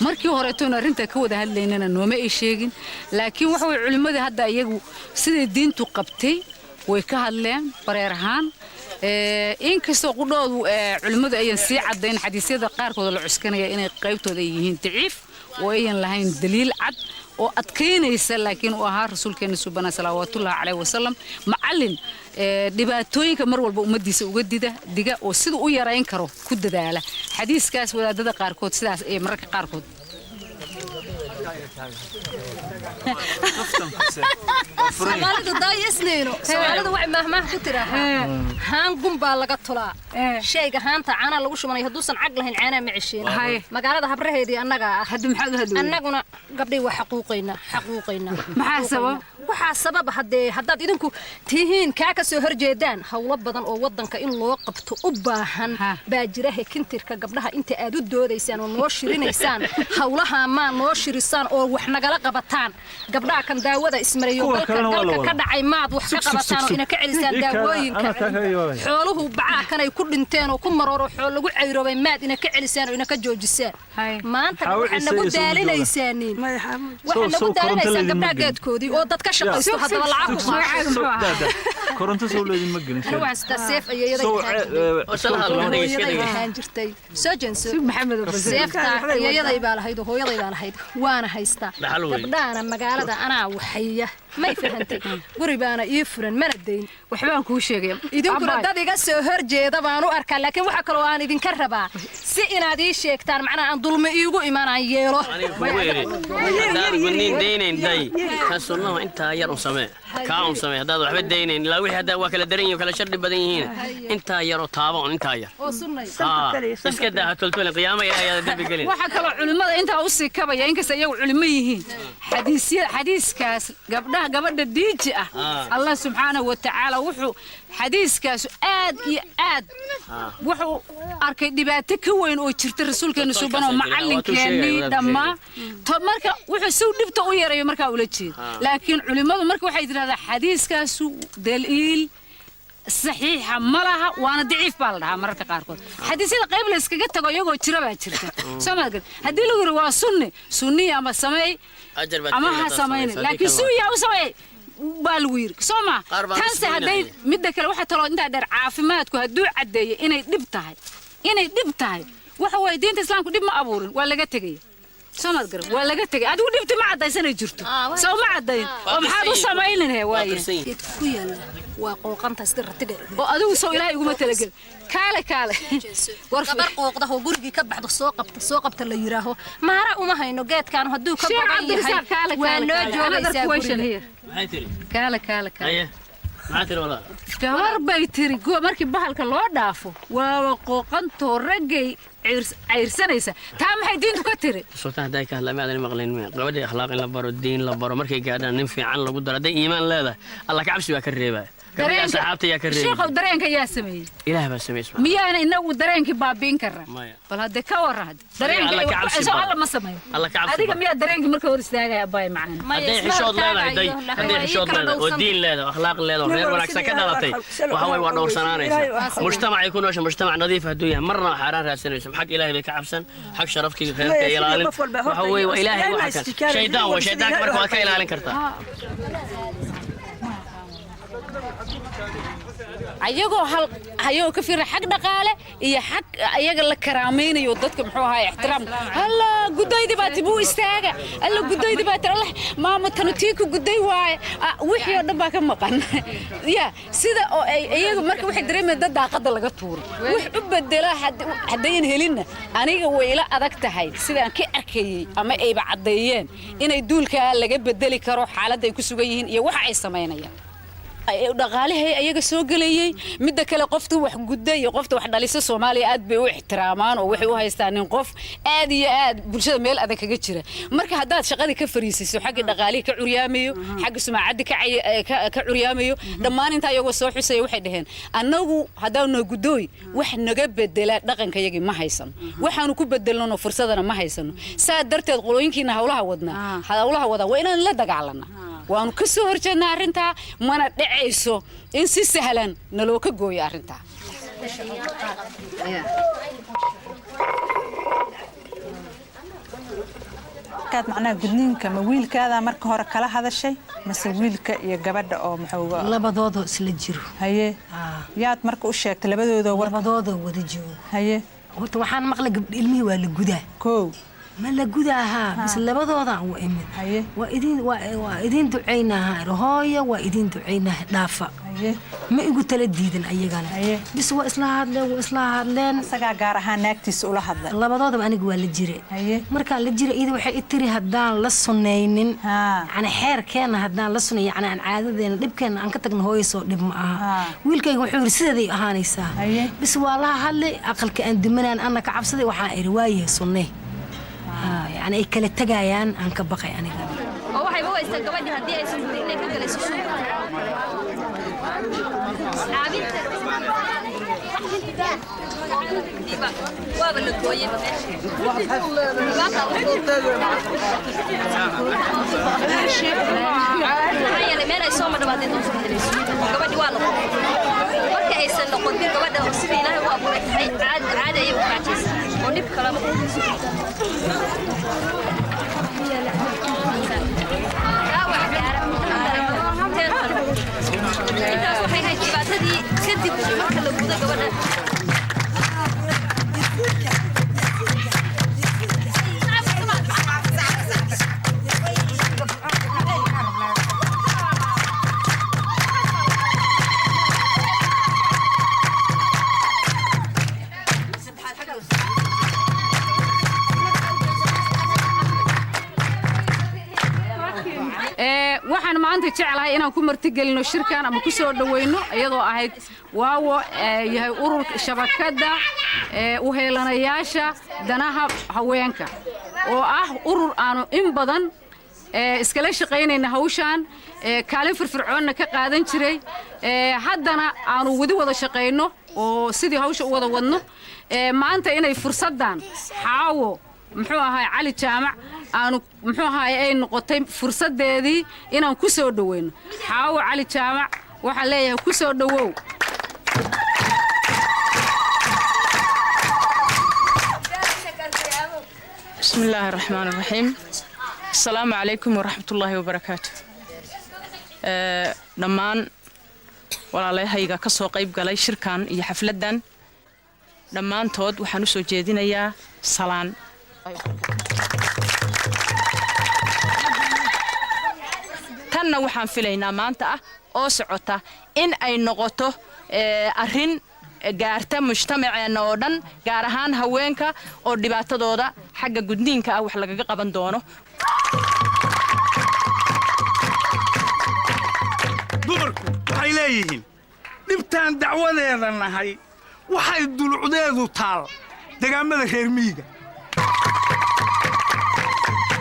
Markii horeetoon arrinta ka wada hadlaynana nooma ay sheegin, laakiin waxa way culimmadii hadda iyagu siday diintu qabtay way ka hadleen bareer ahaan. Inkastoo qudhoodu culimmadu ayan sii caddayn xadiisyada qaarkooda la cuskanaya inay qaybtooda ay yihiin daciif oo ayan lahayn daliil cad oo adkaynaysa, laakiin uu ahaa rasuulkeena subana salawaatullahi caleyhi wasalam macallin dhibaatooyinka mar walba ummaddiisa uga dida diga oo siduu u yarayn karo ku dadaala. Xadiiskaas wadaadada qaarkood sidaas ay mararka qaarkood. Soomaalidu daayisnayno, Soomaalidu waxay mahmaah ku tiraahaa haan gun baa laga tulaa. Shayga haanta caanaa lagu shubanay hadduusan cag lahayn caanaa ma cesheen. Magaalada habraheedii annagaa ah. Hadda maxaad u hadlowday? Annaguna gabdhay waa xaquuqaynaa, xaquuqaynaa. Maxaa sabab? Waxaa sababa haddee haddaad idinku tihiin kaa ka soo horjeedaan howlo badan oo waddanka in loo qabto u baahan baa jira. Hekintirka gabdhaha inta aad u doodaysaan oo noo shirinaysaan, howlaha maa noo shirisaan oo wax nagala qabataan? Gabdhaha kan daawada ismariyo Kuwa dalka kalena waa la dalka ka wadaa. dhacay maad wax ka Sug, sug, qabataan oo sug. ina ka celisaan Ii kaada, daawooyinka? anaa taa kaga jawaabaya. Xooluhu bacaa kanay ku dhinteen oo ku marooro xool lagu cayroobay maad ina ka celisaan oo ina ka joojisaan? Maanta Maxaa u waxaa cisay nagu isugu jooga? daalinaysaanin, waxaa nagu Sow koronto daalinaysaan laydinma gabdhaha gelin. geedkoodii oo dad ka shaqaysto haddaba lacag ku qaato. Koronto sow laydinma gelin. Anigu waxaan sitaa seef ayeeyaday Sow, ahaan hooyaday ahaan jirtay. Soo jenso Maxamed oo Basir. Seefta ayeeyaday baa lahayd oo hooyaday baa lahayd, waana haystaa. Dhaxal weyn. Gabdhahana magaalada anaa waxaya, may fahantay? Guri baana ii furan, mana dayn. Waxbaan kuu sheegaya. Idinkuna Abbaay. dad iga soo horjeeda baan u arkaa, laakiin waxa kaloo aan idinka rabaa si inaad ii sheegtaan macnaha aan dulmi iigu imanaan yeelo. Aniga kugu eri haddaad gudniin daynayn day kan sunnahu intaa yar un samee, kaa un samee. Haddaad waxba daynayn ilaa wixii haddaa waa kala daran yihiin, kala shardi badan yihiin, intaa yaroo taaba un intaa yar. Oo sunnay. Haa, iska daa, ha toltolin, qiyaama ilaahay aada dembi gelin. Waxaa kaloo culimmada intaa usii kabaya, inkasta iyagu culimo yihiin, xadiisya xadiiskaas gabdhaha gabadha dhiiji ah Allah subxaanahu wa tacaala wuxuu xadiiskaas aad iyo aad wuxuu arkay dhibaato ka weyn oo jirta rasuulkeena suuban oo macallinkeenii dhammaa. Marka wuxuu si dhibta u yareeyo markaa ula jeeda, laakiin culimmadu marka waxay tidhahdaa xadiiskaasu daliil saxiixa ma laha, waana daciif baa la dhahaa. Mararka qaarkood xadiisyada qayb la iskaga tago iyagoo jira baa jirta. Soo maad garan? Haddii lagu yiri waa sunni, sunniya ama sameey Ajar baad ama ka ha heli samaynin, haddaad laakiin samayso, suu yaa u sameey baa lagu yiri, soo ma? Qaar baa Tanse hadday isburinaya. Midda kale waxaa taloo intaa dheer, caafimaadku hadduu caddeeyo inay dhib tahay, inay dhib tahay, waxa waaye diinta islaamku dhib ma abuurin, waa laga tegaya. Soo maad garan? Waa laga tegay. Adigu dhibti ma caddaysanay jirto, soo ma caddayn oo maxaad u samaynine waaye? Geedka ku yaala waa qooqanta sida ratiga. Oo adigu soo ilaahay iguma talagelin. Kaale, kaale. Gabar qooqda oo gurigii ka baxdo, soo qabta, soo qabta la yiraaho, maara uma hayno geedkan hadduu ka Sheekh badan Cabdirasaaq, yahay kaale, waa kaale, noo kaale. Another joogaysaa question guriga. here. Maxay tiri? Kaale, kaale, kaale. Haye, maxaa tiri walaa? Gabar bay tiri markii bahalka loo dhaafo waaba qooqantoo raggay cayrsanaysa. Taa maxay diintu ka tiri? Sultaan hadday ka hadla ma aadan maqlayn miya? Gabadha akhlaaq in la baro, diin la baro, markay gaadhaan nin fiican lagu daro, hadday iimaan leedahay alla ka cabsi baa ka reebaya. Gabadha asxaabta yaa ka reebay? Sheekhow, dareenka yaa sameeyey? Ilaah baa sameeyey subxaana. Miyaana inagu dareenkii baabiin karra? Maya. Bal haddee ka warra hadde dareenka Alla ka cabsi soo baro. alla ma sameeyo? Alla ka cabsi Adiga baro. miyaa dareenkii marka hor istaagaya, abbaay macaan? Hadday xishood leedahay day, hadday xishood leedahay oo diin leedahay oo akhlaaq leedahay oo reer wanaagsan ka dhalatay, waxa way waa dhowrsanaanaysa. Mujtamacay ku noosha mujtamac nadiif hadduu yahay, marna xaaraan raadsanaysa, xag ilaahay bay ka cabsan, xag sharafkii reerka ilaalin. Waxa weeye waa ilaahay waxa kan shaydaan waa shaydaanka, marka waad ka ilaalin kartaa. Ayagoo hal ayagoo ka fiirin xag dhaqaale iyo xag ayaga la karaamaynayo dadka, muxuu ahaa, ixtiraam. Alla gudaydi baa tibu istaaga, alla gudaydi baa tiri, alla maama tanu tii ku guday waaye. Ah, wixii oo dhan baa ka maqan ya sida oo ay iyaga marka waxay dareemayaan dad daaqada laga tuuro wax u bedela haddayan helinna. Aniga way ila adag tahay sidaan ka arkayey ama ayba caddeeyeen inay duulkaa laga bedeli karo xaaladda ay ku sugan yihiin iyo waxa ay samaynayaan. Dhaqaalahay ayaga soo gelayay. Midda kale, qofta wax gudda iyo qofta wax dhalisa Soomaaliya aad bay u ixtiraamaan oo waxay u haystaan in qof aad iyo aad bulshada meel adag kaga jira. Marka haddaad shaqadii ka fariisiso, xagga dhaqaalihii ka curyaamayo, xagga sumaacaddii ka curyaamayo, dhammaan intaa iyagoo soo xusaya waxay dhaheen: annagu haddaanu guddooy wax naga bedela dhaqankayagii ma haysano, waxaanu ku bedelnano fursadana ma haysano. Saa darteed qolooyinkiina hawlaha wadnaa, hawlaha wadaa, waa inaan la dagaalana. Waanu ka soo horjeednaa arrintaa, mana dhacayso in si sahlan naloo ka gooyo arrintaa. Markaad macnaha gudniinka, ma wiilkaada marka hore kala hadashay mase wiilka iyo gabadha oo maxuu? Labadoodoo isla jiro. Haye, yaad marka u sheegtay labadoodoo? Labadoodoo wada joogo. Haye. Horta waxaan maqlay gabdh ilmihii waa la gudaa. Kow. Ma la gudaahaa mise labadoodaan u imid. Waa idin ducaynahaa, hooya, waa idin ducaynaha, dhaafa. Ma igu tala diidan ayagana. Bis waa isla hadleen, waa isla hadleen. Isagaa gaar ahaan naagtiisa ula hadlay? Labadoodaba aniga waa la jire. Markaan la jira, iyada waxay i tiri haddaan la sunaynin, yani xeerkeena haddaan la sunay, yani aan caadadeena dhibkeena aan ka tagno, hooya soo dhib ma aha. Wiilkayga wuxuu yidhi sideeday ahaanaysaa. Bis waa laha hadlay, aqalka aan dumanaan ana ka cabsaday. Waxaan idhi waayahay, sunnay. Yani ay kala tegayaan aan ka baqay aniga. Oo waxayba u haystaa gabadhi haddii aysan gudin inay ka galayso suuqa. Caabinta waaba la gooyeyba meesha, maxaa yeelay meel ay soo madhabaadeen doonto ma helayso. Gabadhi waa noqon marka aysan noqonin gabadha oo sidii Ilaahay u abuuray tahay, caadi caadi ayay u kaajaysaa oo dhib kalama dhaawac gaara. Intaas waxay ahayd dhibaatadii kadib marka la gudo gabadha. Waxaan maanta jeclahay inaan ku martigelino shirkan ama ku soo dhaweyno, iyadoo ahayd waawo yahay ururka shabakadda u heelanayaasha danaha haweenka, oo ah urur aanu in badan iskala shaqaynayna hawshaan, kaalin firfircoonna ka qaadan jiray, haddana aanu wadi wada shaqayno oo sidii hawsha u wada wadno. Maanta inay fursaddan Xaawo, muxuu ahaay, Cali Jaamac aanu, muxuu ahaay, ay noqotay fursaddeedii inaan ku soo dhaweyno Xaawo Cali Jaamac, waxaan leeyahay ku soo dhowow. بسم الله الرحمن الرحيم، السلام عليكم ورحمة الله وبركاته. Dhammaan walaalahayga ka soo qayb galay shirkan iyo xafladdan dhammaantood waxaan u soo jeedinayaa salaan. Tanna waxaan filaynaa maanta ah oo socota in ay noqoto arrin gaarta mujtamaceenna oo dhan, gaar ahaan haweenka oo dhibaatadooda xagga gudniinka ah wax lagaga qaban doono. Dumarku waxay leeyihiin dhibtaan dacwadeeda nahay, waxay dulucdeedu taal degaamada reer miyiga,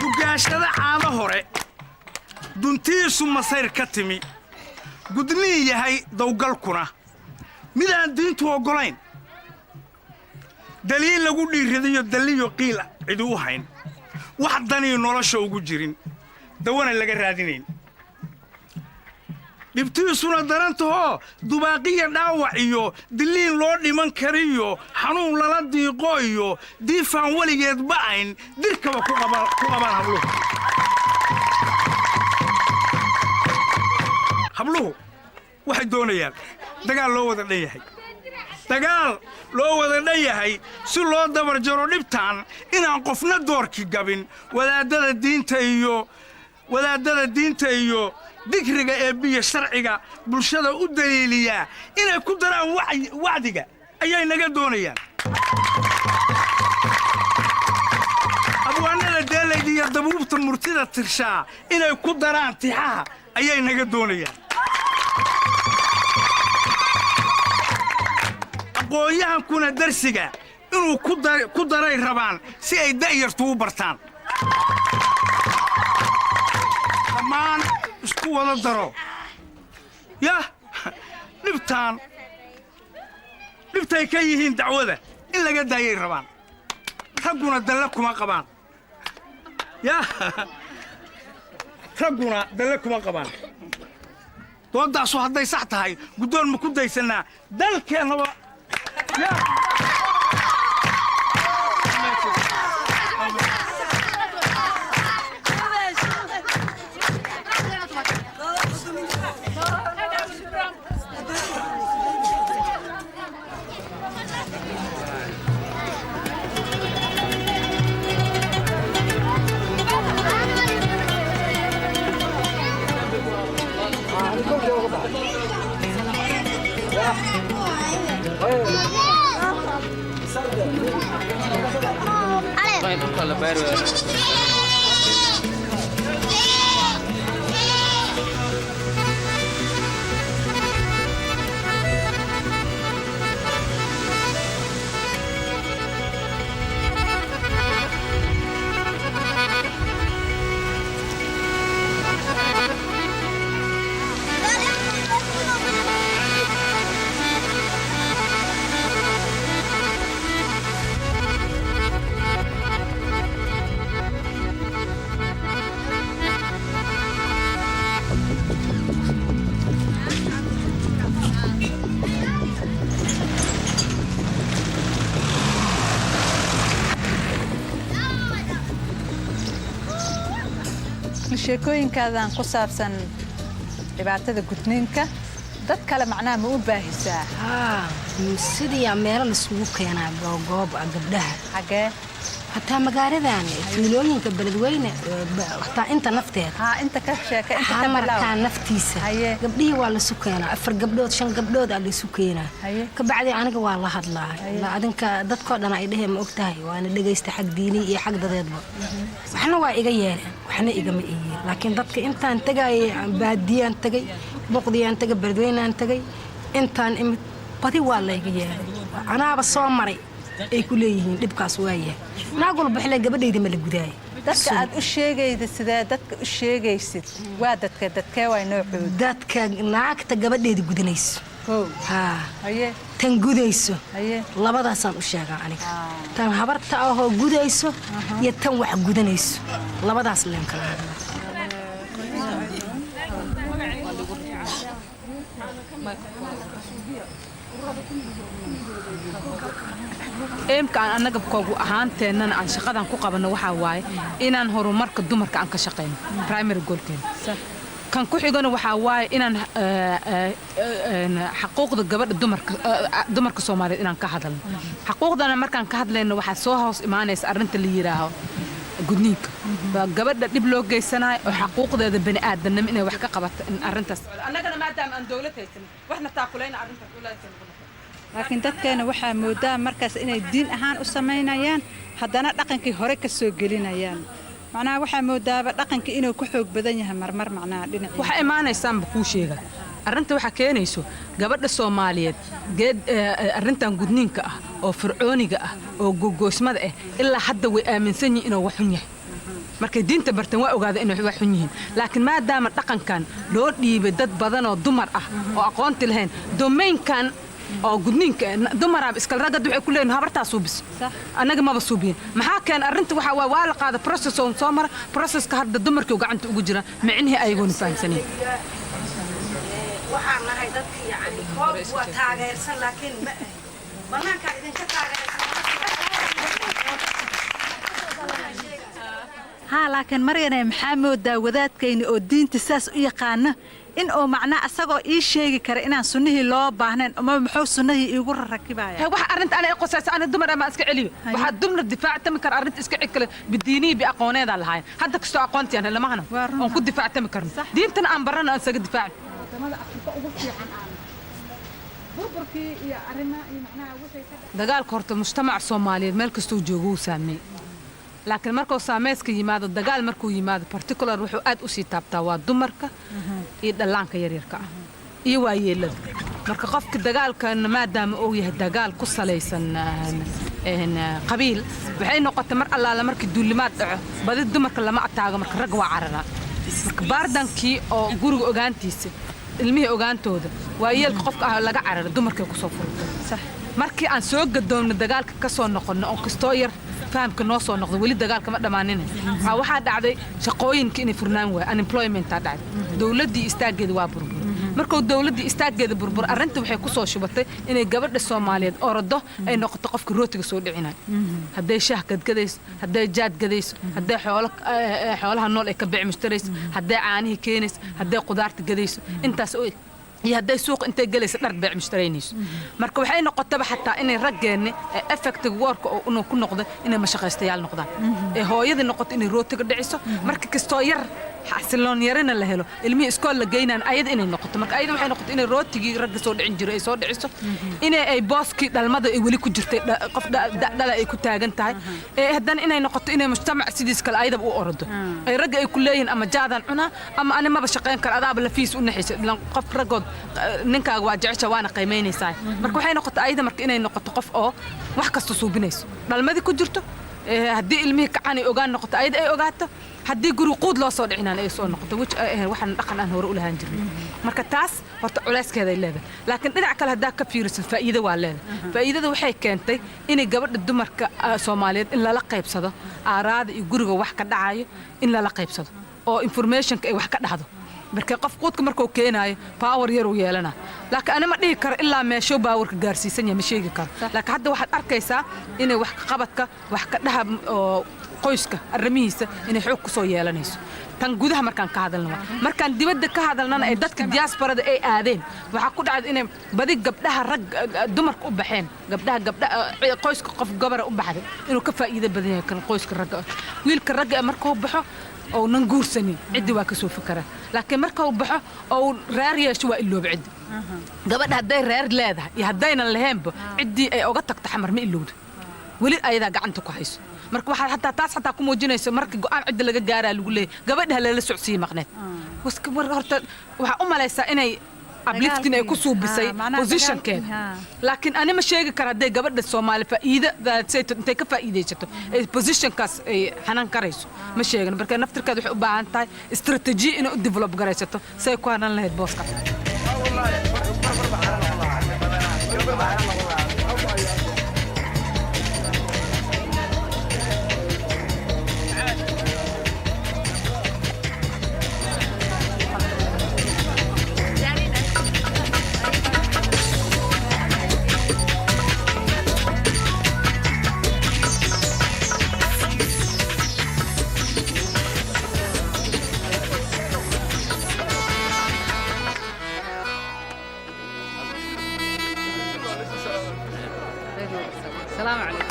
dugaashada caado hore duntiisu masayr ka timi, gudniin yahay dawgalkuna midaan diintu oggolayn, daliil lagu dhiirradayo dalliyo qiil cidi u hayn, wax danii nolosha ugu jirin, dawana laga raadinayn, dhibtiisuna darantahoo dubaaqiya dhaawac iyo diliin loo dhiman kariyo, xanuun lala diiqo iyo diifaan weligeed ba'ayn, dirkaba ku qabaan habluhu. Habluhu waxay doonayaan dagaal loo wada dhan yahay, dagaal loo wada dhan yahay si loo dabar jaro dhibtaan, inaan qofna doorki gabin. Wadaadada diinta iyo wadaadada diinta iyo dikriga eebbiya sharciga bulshada u daliiliyaa inay ku daraan wacdiga ayay naga doonayaan. Abwaanada deelayda iyo dabuubta murtida tirshaa inay ku daraan tixaha ayay naga doonayaan. Aqoon-yahankuna darsiga inuu ku daray rabaan si ay da'yartu u bartaan. Dhammaan isku wada daro. Yah, dhibtaan dhibtay ka yihiin dacwada in laga daayay rabaan. Ragguna dalle kuma qabaan. Yah, ragguna dalle kuma qabaan. Dooddaasu hadday sax tahay, guddoon ma ku daysannaa dalkeennaba? Yah. Sheekooyinkaadan ku saabsan dhibaatada gudniinka dad kale macnaha ma u baahisaa? Sidiyaa meelo laisugu keenaa, googoob ah, gabdhaha. Xagee? Hataa magaaladan, tuulooyinka Beledweyne, hataa inta nafteeda. Inta ka sheeka, inta ka bilow. Markaa naftiisa gabdhihii waa laisu keenaa, afar gabdhood, shan gabdhood aa laisu keenaa. Kabacdi aniga waa la hadlaa. Ilaa adinka dadkoo dhan ay dheheen, ma ogtahay, waana dhegaysta xag diini iyo xag dadeedba. Waxna waa iga yeeleen, waxna igama iiyeen, laakiin dadka intaan tagayay, baadiyaan tagay, Boqdiyaan tagay, Beledweynaan tagay, intaan imid, badi waa layga yeelay. Anaaba soo maray ay ku leeyihiin, dhibkaas waa yahay. Naag walba xilay gabadhayda ma la gudaaya. Dadka aad u sheegayda, sidee dadka u sheegaysid? Waa dadka dadkee waay noocooda? Dadka naagta gabadheeda gudanayso, haa, tan gudayso, labadaasaan u sheegaa aniga. Tan habarta ahoo gudayso iyo tan wax gudanayso, labadaas leen kala hadlaa. Aimka aan annaga koogu ahaanteennana aan shaqadan ku qabanno waxaa waaye inaan horumarka dumarka aan ka shaqayno, primary goalkeena. Kan ku xigana waxaa waaye inaan xaquuqda gabadha dumarka Soomaaliyeed inaan ka hadalno. Xaquuqdana markaan ka hadlayno, waxaa soo hoos imaanaysa arrinta la yidhaaho gudniinka. Waa gabadha dhib loo geysanayo oo xaquuqdeeda bani aadamnimo inay wax ka qabato in arrintaas annagana maadaama aan dowlad haysanin waxna taakulayna arrintaas. Laakiin dadkeena waxaa moodaa markaas inay diin ahaan u samaynayaan, haddana dhaqankii hore ka soo gelinayaan. Macnaha waxaa moodaaba dhaqankii inuu ku xoog badan yahay marmar, macnaha dhinaciisa. Waxa imaanaysaanba kuu sheega, arrinta waxaa keenayso gabadha Soomaaliyeed geed arrintan gudniinka ah oo fircooniga ah oo gogoosmada ah ilaa hadda way aaminsan yihiin inuu wax xun yahay. Markay diinta barteen waa ogaada inay wax xun yihiin, laakiin maadaama dhaqankan loo dhiibay dad badan oo dumar ah oo aqoonti lahayn domainkan oo gudniinka, dumaraaba iskale, ragga waxay ku leeyihin habartaa suubis, annaga maba suubiyin. Maxaa keena arrinta? Waxaa waa la qaada process oo soo mara processka, hadda dumarkii gacanta ugu jira micnihii ayagoona fahamsanayn. Waxaan nahay dadka yani koob waa taageersan, laakiin ma ahi banaankaa idinka taageersan. Haa, laakiin Maryane, maxaa moodaa wadaadkayni oo diinta saas u yaqaana in uu macnaa asagoo ii sheegi kara inaan sunnihii loo baahnayn, ama muxuu sunnahii iigu rarakibaya? He, waxa arrinta ana qosaysa, ana dumar ama iska celiyo, waxaa dumar difaactami kara arrinta iska cid kale bidiiniyi biaqooneedaa lahaayeen. Hadda kastoo aqoontii aan lamahana oon ku difaactami karno, diintana aan barano, aan isaga difaacno. Wadamada Afrika ugu fiican aan burburkii iyo arrimaha iyo macnaha wixii ka Dagaalka horta mujtamaca Soomaaliyeed meel kastuu joogo wuu saameeyey, laakiin markuu saameyska yimaado, dagaal markuu yimaado particular, wuxuu aad u sii taabtaa waa dumarka iyo dhallaanka yaryarka ah. Iyo waayeelada. Marka qofka dagaalkan, maadaama uu yahay dagaal ku salaysan qabiil, waxay noqotay mar allaala markii duulimaad dhaco, badi dumarka lama ataago. Marka ragga waa cararaa. Marka baardankii oo guriga ogaantiisa, ilmihii ogaantooda, waayeelka qofka ah laga carara, dumarkay kusoo furtay. Markii aan soo gadoomno, dagaalka ka soo noqonno, oo kastoo yar fahamka noo soo noqdo, weli dagaalka ma dhammaanina, waxaa dhacday shaqooyinka inay furnaan waay, unemploymentaa dhacday, dowladdii istaaggeeda waa burbur. Markuu dowladdii istaaggeeda burbur, arrinta waxay ku soo shubatay inay gabadha Soomaaliyeed orodo, ay noqoto qofka rootiga soo dhicinayo, hadday shaah gadgadayso, hadday jaad gadayso, hadday xoolo xoolaha nool ay ka bici mushtarayso, hadday caanihii keenayso, hadday qudaarta gadayso, intaas oo iyo hadday suuq intay gelaysa dhar beec mushtaraynayso. Marka waxay noqotaba xataa inay raggeenni effectiga warka oo inuu ku noqdo inay mashaqaystayaal noqdaan, ee hooyadii noqoto inay rootiga dhiciso. Marka kastoo yar xasiloon yarina la helo, ilmihii iskool la geynaan, ayada inay noqoto. Marka ayada waxay noqoto inay rootigii ragga soo dhicin jiray ay soo dhiciso, inay ay booskii dhalmada ay weli ku jirtay, qof dhala ay ku taagan tahay, ee haddana inay noqoto inay mujtamac sidiis kale ayadaba u orodo, ay ragga ay ku leeyihiin ama jaadaan cunaa ama ani maba shaqayn karo, adaaba lafiis u naxaysa ilan qof raggood ninkaaga waa jecesha waana qiimaynaysaa. Marka waxay noqotay ayada marka inay noqoto qof oo wax kasta suubinayso, dhalmadii ku jirto, haddii ilmihii kacaan ay ogaan noqoto, ayada ay ogaato, haddii guri quud loo soo dhicinaan ay soo noqoto, which ay ahayn waxaan dhaqan aan hore u lahaan jirnay. Marka taas horta culayskeeda ay leedahay, laakiin dhinac kale haddaa ka fiiriso, faa'iido waa leedahay. Faa'iidada waxay keentay inay gabadha dumarka Soomaaliyeed in lala qaybsado aaraada iyo guriga wax ka dhacayo, in lala qaybsado oo informationka ay wax ka dhahdo. Marka qof quudka markuu keenaayo power yar uu yeelana, laakiin ani ma dhihi karo ilaa meeshuu powerka gaarsiisan yahay, ma sheegi karo. Laakiin hadda waxaad arkaysaa inay wax ka qabadka, wax ka dhaha oo qoyska arrimihiisa inay xoog ku soo yeelanayso. Tan gudaha markaan ka hadalna waa markaan dibadda ka hadalnana, ay dadka diasporada ay aadeen, waxaa ku dhacday inay badi gabdhaha rag dumarka u baxeen, gabdhaha gabdha qoyska qof gabara u baxday inuu ka faa'iido badan yahay kan qoyska ragga. Wiilka ragga markuu baxo ounan guursanin, ciddi waa ka soo fakaraa, laakiin marka uu baxo oo reer yeesho, waa ilooba ciddi. Gabadha hadday reer leedahay iyo haddaynan lahaynba, ciddii ay oga tagto Xamar ma ilowda, weli ayadaa gacanta ku hayso. Marka waxaa xataa taas xataa ku muujinayso, marka go'aan cidda laga gaaraa lagu leeyahay gabadha lala socodsiiyey maqneed. Horta waxaa u malaysaa inay uplifting ay ku suubisay positionkeeda, laakiin ani ma sheegi karo hadday gabadha Soomaali faa'iida intay ka faa'iidaysato ay positionkaas ay xanan karayso, ma sheegin. Marka naftirkeeda waxay u baahan tahay istaraatiijiya inay u develop garaysato si ay ku hanan lahayd booskaas. السلام عليكم.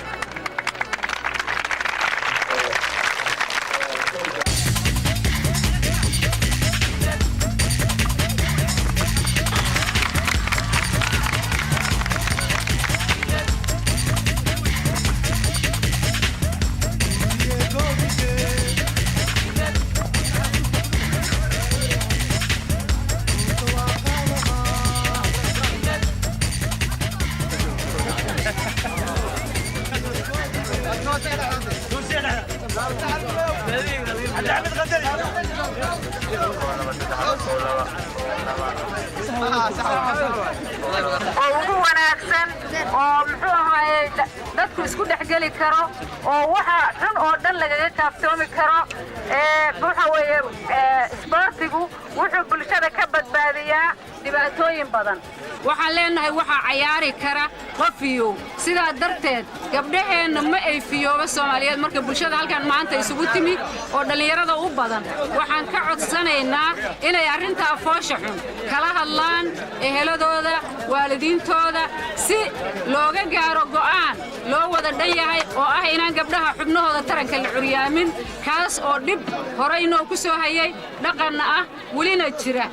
Oo ugu wanaagsan oo muxuu ahaaye dadku isku dhexgeli karo oo waxa xun oo dhan lagaga kaaftoomi karo. Waxa weeye isboortigu wuxuu bulshada ka badbaadiyaa dhibaatooyin badan. Waxaan leenahay waxaa cayaari kara qof fiyow. Sidaa darteed gabdhaheenna ma ay fiyooba Soomaaliyeed. Marka bulshada halkan maanta isugu timi oo dhallinyarada u badan, waxaan ka codsanaynaa inay arrintaa foosha xun kala hadlaan eheladooda, waalidiintooda, si looga gaaro go'aan loo wada dhan yahay oo ah inaan gabdhaha xubnahooda taranka la curyaamin, kaas oo dhib horaynoo ku soo hayay, dhaqanna ah, welina jira.